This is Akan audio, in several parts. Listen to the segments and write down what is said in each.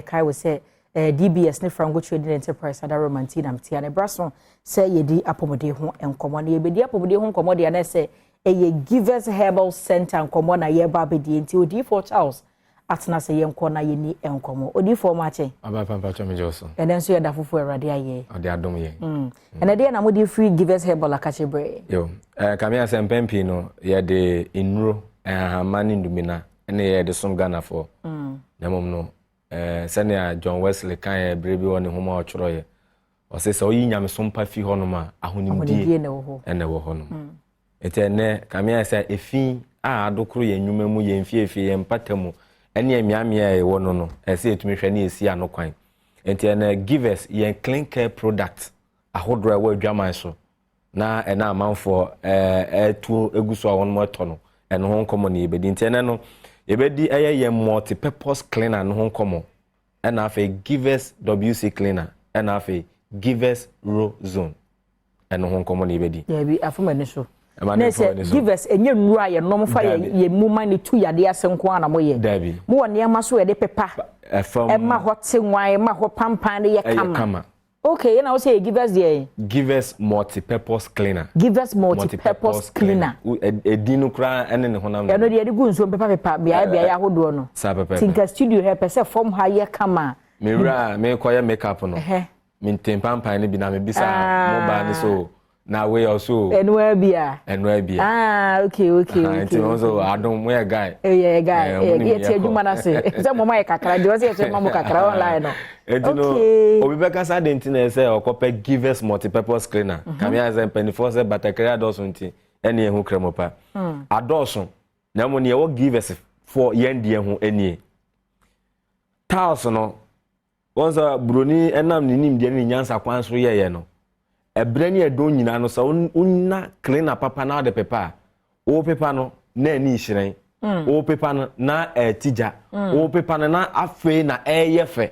Yɛkae wɔ sɛ DBS ne Franco Trading Enterprise adaroma nti nam tia ne bra so sɛ yɛdi apɔmuden ho nkɔmmɔ. Na yɛbɛdi apɔmuden ho nkɔmmɔ deɛ, na sɛ ɛyɛ Givers Herbal Center nkɔmmɔ na yɛreba abɛdie. Nti Odiyifoɔ Charles atena sɛ yɛnkɔ na yɛni nkɔmmɔ. Odiyifoɔ, mu akyɛ. Aba pampatwa, megye wo so. Ɛnɛ nso yɛda foforɔ Awurade ayɛ. Ɔde adom yɛn. Ɛnɛ deɛ na mode firi Givers Herbal akakye berɛ? Yo, kamea sɛ mpɛn pii no yɛde nnuro, nhahama ne ndumina ne yɛde som Ghanafoɔ. Na mmom no, sɛnea John Wesley kaeɛ berɛ bi wɔ ne nhoma a ɔtwerɛeɛ, ɔsɛ sɛ woyi nyamesom pa fi hɔnom a, ahonimdie ɛna ɛwɔ hɔnom. Nti ɛnɛ kamea sɛ efi a adokoro yɛn nnwuma mu, yɛn fiefie, yɛn mpata mu ɛne mmeammea a ɛwɔ no, ɛsɛ yɛtumi hwɛ ne yɛsi ano kwan. Nti ɛnɛ Givers yɛn clean care product ahodoɔ a ɛwɔ adwaman so na ɛna amanfoɔ ɛɛtu egu so a wɔn ɛtɔ no, ɛno ho nkɔmɔ na yɛbɛdi. Nti ɛnɛ no yɛbɛdi ɛyɛ yɛn multi purpose cleaner no ho nkɔmɔ, ɛna afei Givers WC cleaner, ɛna afei Givers Rozone, ɛno ho nkɔmɔ na yɛbɛdi. Yɛbi afom ani so na sɛ Givers ɛnyɛ nnuro a yɛnom fa yɛ yɛ mu ma ne tu yadeɛ ase nko ara na moyɛ. Dabi. Mowɔ nneɛma so yɛde pepa ɛfam ɛma hɔ te nwan, ɛma hɔ pampan ne yɛ kama. Okay, yɛn na wosɛ yɛ Givers deɛ? Givers multi-purpose cleaner. Givers multi-purpose cleaner. Edin no koraa ɛne ne honam. Ɛno deɛ yɛde gu nsuo pepa pepa beaeɛ beaeɛ ahodoɔ no. Saa pɛpɛɛpɛ. Tinka studio ha pɛ sɛ fam ha yɛ kama. Mewura a mekɔyɛ makeup no, mente pampan no bi na mebisa mobile no so na wei ɔso. Ɛnoa bi a. Ɛnoa bi a. Ah, okay. Nti wɔn nso adom mo yɛ guy. Ɛyɛ guy, yɛ ti adwuma na se sɛ mo ma yɛ kakra deɛ, wɔsɛ yɛ sɛ ma mo kakra online no. Eti no obi bɛka sa de nti na ɛsɛ ɔkɔpɛ Givers multi-purpose cleaner. Kame ayɛ sɛ mpanimfoɔ sɛ batakari adɔɔso nti ɛne ɛho kremo pa adɔɔso, na mmom nea ɛwɔ Givers for yɛn deɛ ho nie: tiles no, wɔn sɛ buroni ɛnam ne nimdeɛ ne ne nyansa kwan so yɛyɛ no, ɛbrɛ ne ɛdɔn nyinaa no, sɛ wona cleaner papa na wode pepa a, wo pepa no na ani hyerɛn, wo pepa no na ɛti gya, wo pepa no na afei na ɛyɛ fɛ.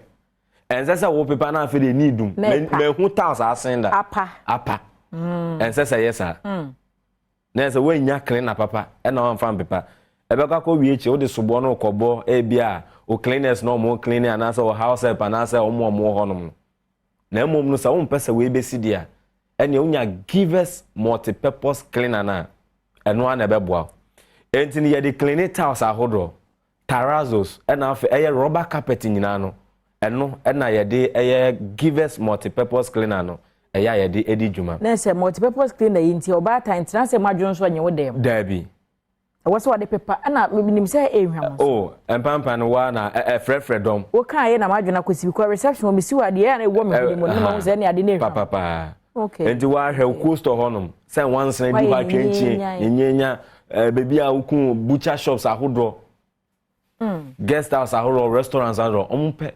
Ɛnsɛ sɛ wo pepa no afei de ani dum. Mɛhu tiles asen da. Apa. Apa. Ɛnsɛ sɛ ɛyɛ saa na ɛsɛ woanya cleaner papa ɛna wamfa mpepa, ɛbɛkɔ akɔ wie akyi wode soboɔ no kɔbɔ ebi a o cleaners na ɔmo clean anaasɛ o house help anaasɛ ɔmo wɔ hɔnom no. Na mmom no, sɛ wompɛ sɛ wei bɛsi deɛ a, ɛnea wonya Givers multi-purpose cleaner no a, ɛno ara na ɛbɛboa wo. Enti no yɛde clean tiles ahodoɔ, terrazos, ɛna afei ɛyɛ rubber carpet nyinaa no, ɛno ɛna yɛde ɛyɛ Givers multi-purpose cleaner no ɛyɛ a yɛde edi dwuma. Na sɛ multi-purpose cleaner yi nti, ɔbaatan tena sɛ mo adwene nso anyɛ wo dɛm. Daabi. Ɛwɔ sɛ wɔde pepa ɛna menim sɛ ɛhwam nso. O mpampa no waa na ɛfrɛfrɛ dɔm. Wokaa yɛ na madwene akɔsi bi kɔ reception wɔ mesi wɔ adeɛ a na ɛwɔ me hwene mu no na mahu sɛ ɛne ade no ɛhwam. Papapaa. Nti wahwɛ coastal hɔnom sɛ wansena du hɔ atwɛnkyɛn nyanya beebi a wokun butcher shops ahodoɔ, guest house ahodoɔ, restaurants ahodoɔ, ɔmo pɛ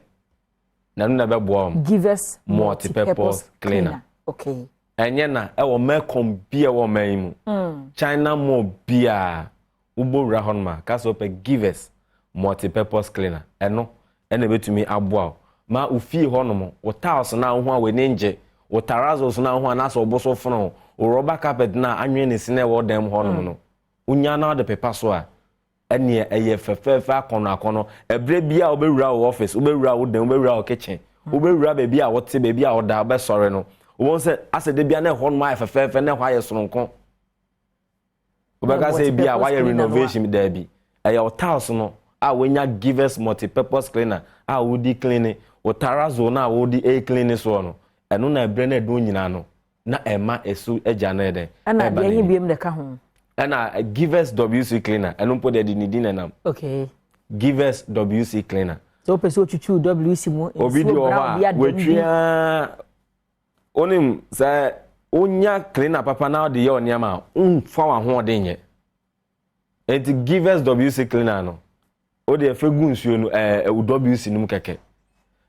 na ɛno na ɛbɛboa wɔn. Givers multi-purpose cleaner. Ɛnyɛ na ɛwɔ Melcom bi a ɛwɔ ɔman yi mu, China Mall bi a wobɔ wura hɔnom a kasa wopɛ Givers multi-purpose cleaner, ɛno ɛna ɛbɛtumi aboa wo ma ofie hɔnom, wo tiles na ho a w'ani ngye, wo terrazos na ho anaasɛ ɔbo so fono, wo rubber carpet na anwene ne sene ɛwɔ dan mu hɔnom no, wonya na wode pepa so a, ɛneɛ ɛyɛ fɛfɛɛfɛ akɔnɔ akɔnɔ. Ɛberɛ bi a wobɛwura wo office, wobɛwura wo dan, wobɛwura wo kitchen, wobɛwura baabi a wote, baabi a woda, wobɛsɔre no, wobɛhu sɛ asɛ da bia na ɛhɔ nom ayɛ fɛfɛɛfɛ na ɛhɔ ayɛ soronko. Wobɛka sɛ bi a wayɛ renovation. Daabi, ɛyɛ wo tiles no a wonya Givers multi-purpose cleaner a wodi clean, wo terrazzo no a wodi a clean soɔ no, ɛno na ɛberɛ no ɛdɔn nyinaa no na ɛma ɛso agya no ɛdɛn. Ɛna deɛ ɛyɛ biem de ka ho. Ɛna Givers WC cleaner, ɛno mpo deɛ de ne din nenam. Givers WC cleaner. Sɛ wopɛ sɛ wotwitwiw WC mu. Obi di wɔ hɔ a watwia, wonim sɛ wonya cleaner papa na wode yɛ nneɛma a womfa w'ahoɔden nyɛ. Nti Givers WC cleaner no, wode ɛfɛ gu nsuo no WC no mu kɛkɛ,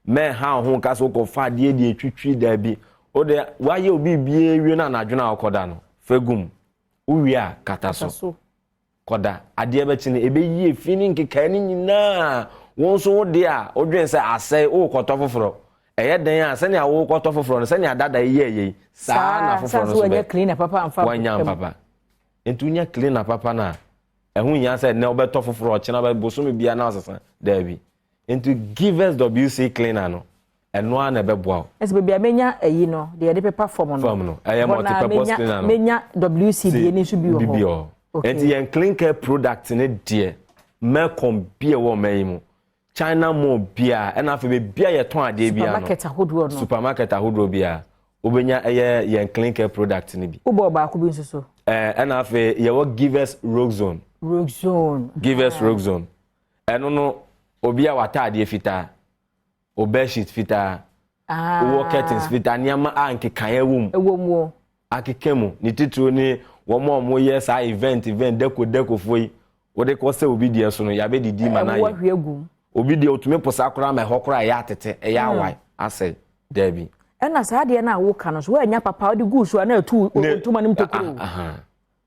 mɛnha wo ho ka sɛ wokɔfa adeɛ deɛ twitwi. Daabi, wode wayɛ obi bie wie no, anadwo no a wokɔda no, fɛ gu mu, wowie a kata so kɔda. Adeɛ bɛkye no, ɛbɛyi efi ne nkekae no nyinaa. Wo nso wo deɛ a wodwen sɛ asɛe, wokɔtɔ foforɔ, ɛyɛ den a sɛnea wokɔtɔ foforɔ no, sɛnea dada yi yɛ yei saa na foforɔ no so bɛ cleaner papa amfa. Wanya papa nti wonya cleaner papa no a, ɛho hia sɛ nnɛ wobɛtɔ foforɔ, ɔkyena bɛ bosome bia na ɔsesa. Daabi. Nti Givers WC Cleaner no, ɛno ara na ɛbɛboa wo. Ɛsɛ baabi a menya ayi no deɛ yɛde pepa fam no. Fam no, ɛyɛ multi-purpose cleaner no. Menya WC deɛ ni nso bi wɔ hɔ. Okay. Nti yɛn clean care product ne deɛ, Melcom bi a ɛwɔ ɔman yi mu, China Mall bia, ɛna afei baabi a yɛtɔn adeɛ bia no. Supermarket ahodoɔ no. Supermarket ahodoɔ bia, wobɛnya ɛyɛ yɛn clean care product no bi. Wobɔ baako bi nso so. Ɛna afei yɛwɔ Givers Rogue Zone. Rogue Zone. Givers Rogue Zone. Ɛno no, obi a wataadeɛ fitaa, o bedsheet fitaa, wowɔ curtains fitaa, nneɛma a nkekaeɛ wɔ mu. Ɛwɔ mu o. Akeka mu ne titiri ne wɔn a wɔyɛ saa event decofoɔ yi, wɔde kɔ sɛ obi deɛ so no, yabɛdidi ma na yɛ obi deɛ otumi posa koraa ma ɛhɔ koraa ɛyɛ atete, ɛyɛ awae asɛ dɛbi. Ɛna saa adeɛ no a woka no so, woanya papa wode gu so a na ɛtu ntoma no mu tokuro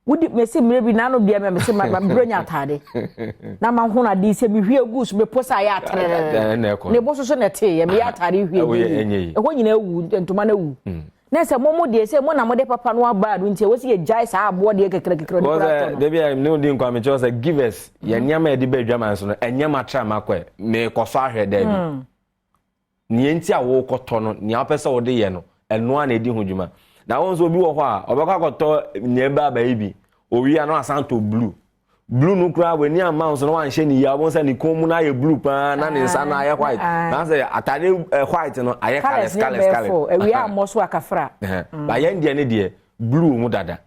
wodi. Mesi mmerɛ bi n'ano deɛ mɛ mesi ma mbrɛ nya ataade na ma ho ade sɛ mehwie gu so mepo sɛ ayɛ atrɛrɛ ne bo soso na ɛte yɛ meyɛ ataade hwie gu ɛhɔ nyinaa awu, ntoma no awu. Na sɛ mo deɛ sɛ mo na mo de papa no aba ado, nti ɛwɔ sɛ yɛgyae saa aboɔ deɛ kɛkɛrɛ kɛkɛrɛ de kora tɔ no. Dabi a ne odi nkwa mekyerɛ sɛ Givers yɛ nneɛma a yɛde ba adwaman so no, ɛnyɛ ma tra ma kɔ mekɔ so ahwɛ. Daabi, nea nti a wɔrekɔtɔ no, nea wopɛ sɛ wode yɛ no, ɛno a na ɛdi ho dwuma. Na wɔn nso, obi wɔ hɔ a ɔbɛkɔ akɔtɔ nea ɛba aba yi bi, owie a na wasan tɔ blue blue no koraa. W'ani ama nso na wanhyɛ ne yie, abɔn sɛ ne kɔn mu no ayɛ blue paa na ne nsa no ayɛ white, na sɛ atade white no ayɛ colours colours colours. Awia ammɔ so akafra. Ba yɛn deɛ ne deɛ, blue mu dada.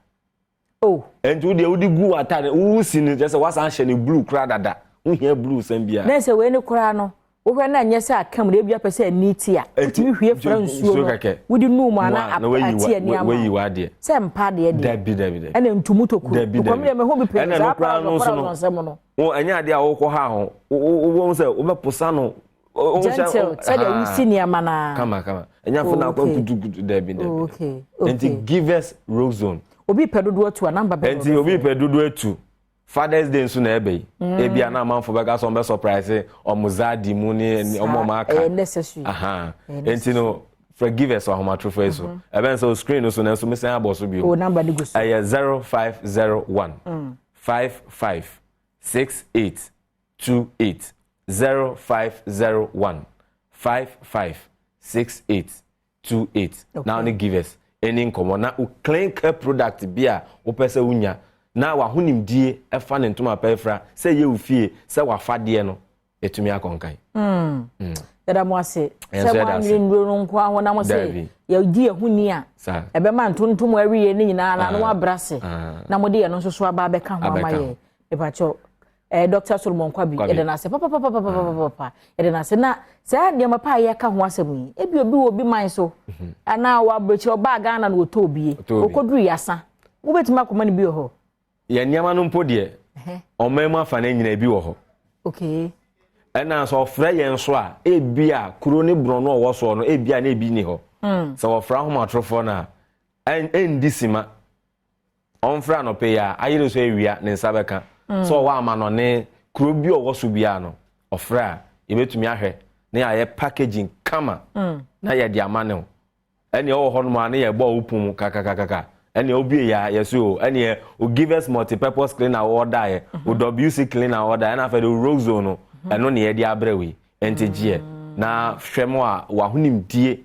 Oh. Nti wo deɛ, wode gu atade wusi no, kyerɛ sɛ wasan hyɛ ne blue koraa dada, wohia blue sɛn bia. Na sɛ wei ne koraa no, wohwɛ na nyɛ sɛ aka mu na ebi apɛ sɛ ani ti a, wotumi hwie fra nsuo no, wode num mu ana ate ani ama wayi wadeɛ. Sɛ mpa deɛ. Dabi. Ɛna ntumu tokuro. Dabi. Nkɔmi deɛ mehu bi pɛ. Ɛna saa no koraa no nso no nsɛm no. Wo ɛnyɛ adeɛ a wokɔ ha ho, wo sɛ wobɛposa no gentle sɛdeɛ wosi nneɛma naa. Kama kama, ɛnyɛ afo na akɔ kutukutu, dabi. Nti Givers Rogue Zone. Obi pɛ dodoɔ atu a, number bɛn? Nti obi pɛ dodoɔ atu, Father's Day nso na ɛbɛ yi, ebi a na amanfo bɛka sɛ ɔmo bɛ surprise ɔmo zaadi mu ne ɔmo aka. Ɛyɛ necessary. Nti no, frɛ Givers wɔ ahomatorofo yi so, ɛbɛn sɛ o screen no so, na nso mesan abɔ so bio. O number no gu so. Ɛyɛ 0501 55 68 28, 0501 55 68 28. Na ɔne Givers ɛni nkɔmɔ na o clean care product bi a wopɛ sɛ wonya na w'ahonimdie ɛfa ne ntoma pɛ fra sɛ ɛyɛ wo fie sɛ w'afadeɛ no ɛtumi akɔnkan. Yɛda mo ase sɛ mo anwene nnuro no nko aho na mo sɛ yɛdi yɛn ho ni a ɛbɛma ntontom awie ne nyinaa na no wabrɛ ase na mode yɛn no nso so aba abɛka ho ama yɛ. Mepakyɛw, Dr. Solomon Kwabi, yɛda no ase papapapapapapa, yɛda no ase. Na saa nneɛma pa a yɛka ho asɛm yi, ebi obi wɔ obi man so anaa wɔ aburokyerɛ, ɔbaa Ghana na wɔtɔ obie, ɔkɔduru yasa, wobɛtumi akɔma no bi wɔ hɔ? Yɛn nneɛma no mpo deɛ, ɔman mu afa no nyina bi wɔ hɔ. Ɛna sɛ ɔfrɛ yɛn so a, ebi a kuro ne borɔ no ɔwɔ soɔ no, ebi a na ebi ni hɔ. Sɛ wɔfrɛ ahomatorofoɔ no a, ɛndi sima, ɔmfrɛ anɔpɛ yi a, ayere so awia ne nsa bɛka. Sɛ ɔwɔ amanɔne, kuro bi a ɔwɔ so biara no, ɔfrɛ a, yɛbɛtumi ahwɛ na yɛayɛ packaging kama na yɛde ama ne o. Ɛnea ɔwɔ hɔ nom a ne yɛbɔ wo pum kakakakaka, ɛnea obie yɛ a yɛso o, ɛnea o Givers Multipurpose Cleaner wɔda yɛ, o WC Cleaner wɔda, ɛna afei de o Rogue Zone no, ɛno ne yɛde abrɛ wei. Ɛnti gyeɛ na hwɛ mu a w'ahonimdie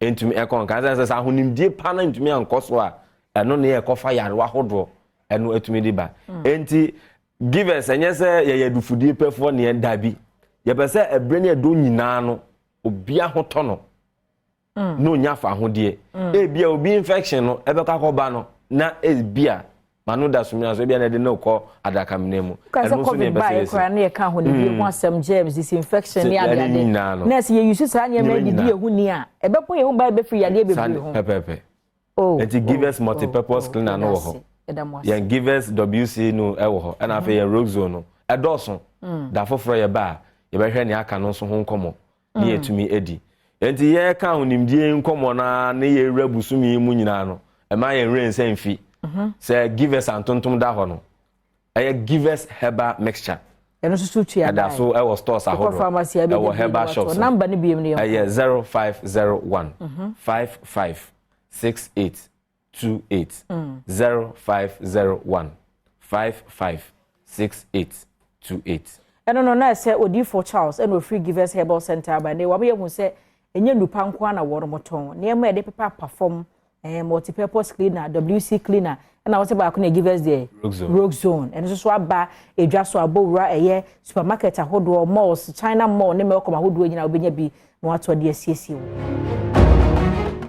ntumi ɛkɔ nka sɛ ahonimdie pa no ntumi ankɔ so a, ɛno ne yɛkɔfa yarewa ahodoɔ ɛno atumi de ba. Enti Givers, ɛnyɛ sɛ yɛyɛ adufudie pɛfoɔ ne yɛn, dabi, yɛpɛ sɛ ɛberɛ ne ɛdɔ nyinaa no obi ahotɔ no na onya fa ahodeɛ. Ebia obi infection no ɛbɛkɔ akɔba no na ebia ma no da sumina so, ebia na ɛde no kɔ adakamena mu. Ɛno nso ne yɛpɛ sɛ yɛsi koraa ne yɛka ahonidie ho asɛm, germs, disinfection ne adeade, na sɛ yɛyusu saa nneɛma didi yɛ ho ni a, ɛbɛbɔ yɛn ho ban bɛfiri yadeɛ bebree ho. Pɛpɛpɛ. Nti Givers Multipurpose Cleaner no wɔ hɔ, yɛn Givers WC no ɛwɔ hɔ, ɛna afei yɛn Rogue Zone no ɛdɔɔso. Da foforɔ yɛba a, yɛbɛhwɛ nea aka no nso ho nkɔmmɔ ne yɛtumi adi. Nti yɛka ahonimdie nkɔmmɔ naa ne yɛwura busumi mu nyinaa no, ɛma yɛn werɛ nsa mfi sɛ Givers antontom da hɔ no, ɛyɛ Givers Herbal Mixture. Ɛno nso so tua. Ɛda so ɛwɔ stores ahodoɔ, ɛwɔ herbal shops. Number no biem no yɛ? Ɛyɛ 0501 55 68 28, 0501 55 68 28. Ɛno no na ɛsɛ Odiifo Charles ɛna ofiri Givers Herbal Center aba ne wɔn yɛ hu sɛ ɛnyɛ nupa nko ara na wɔn tɔn nneɛma a yɛde pepa apa fam, multi-purpose cleaner, WC cleaner, ɛna wɔsɛ baako na Givers deɛ Rogue Zone. Ɛno nso so aba edwa so abɔ wura ɛyɛ supermarket ahodoɔ, malls, China Mall ne Melcom ahodoɔ nyinaa, wobɛnya bi na watɔ de asiesie wɔ.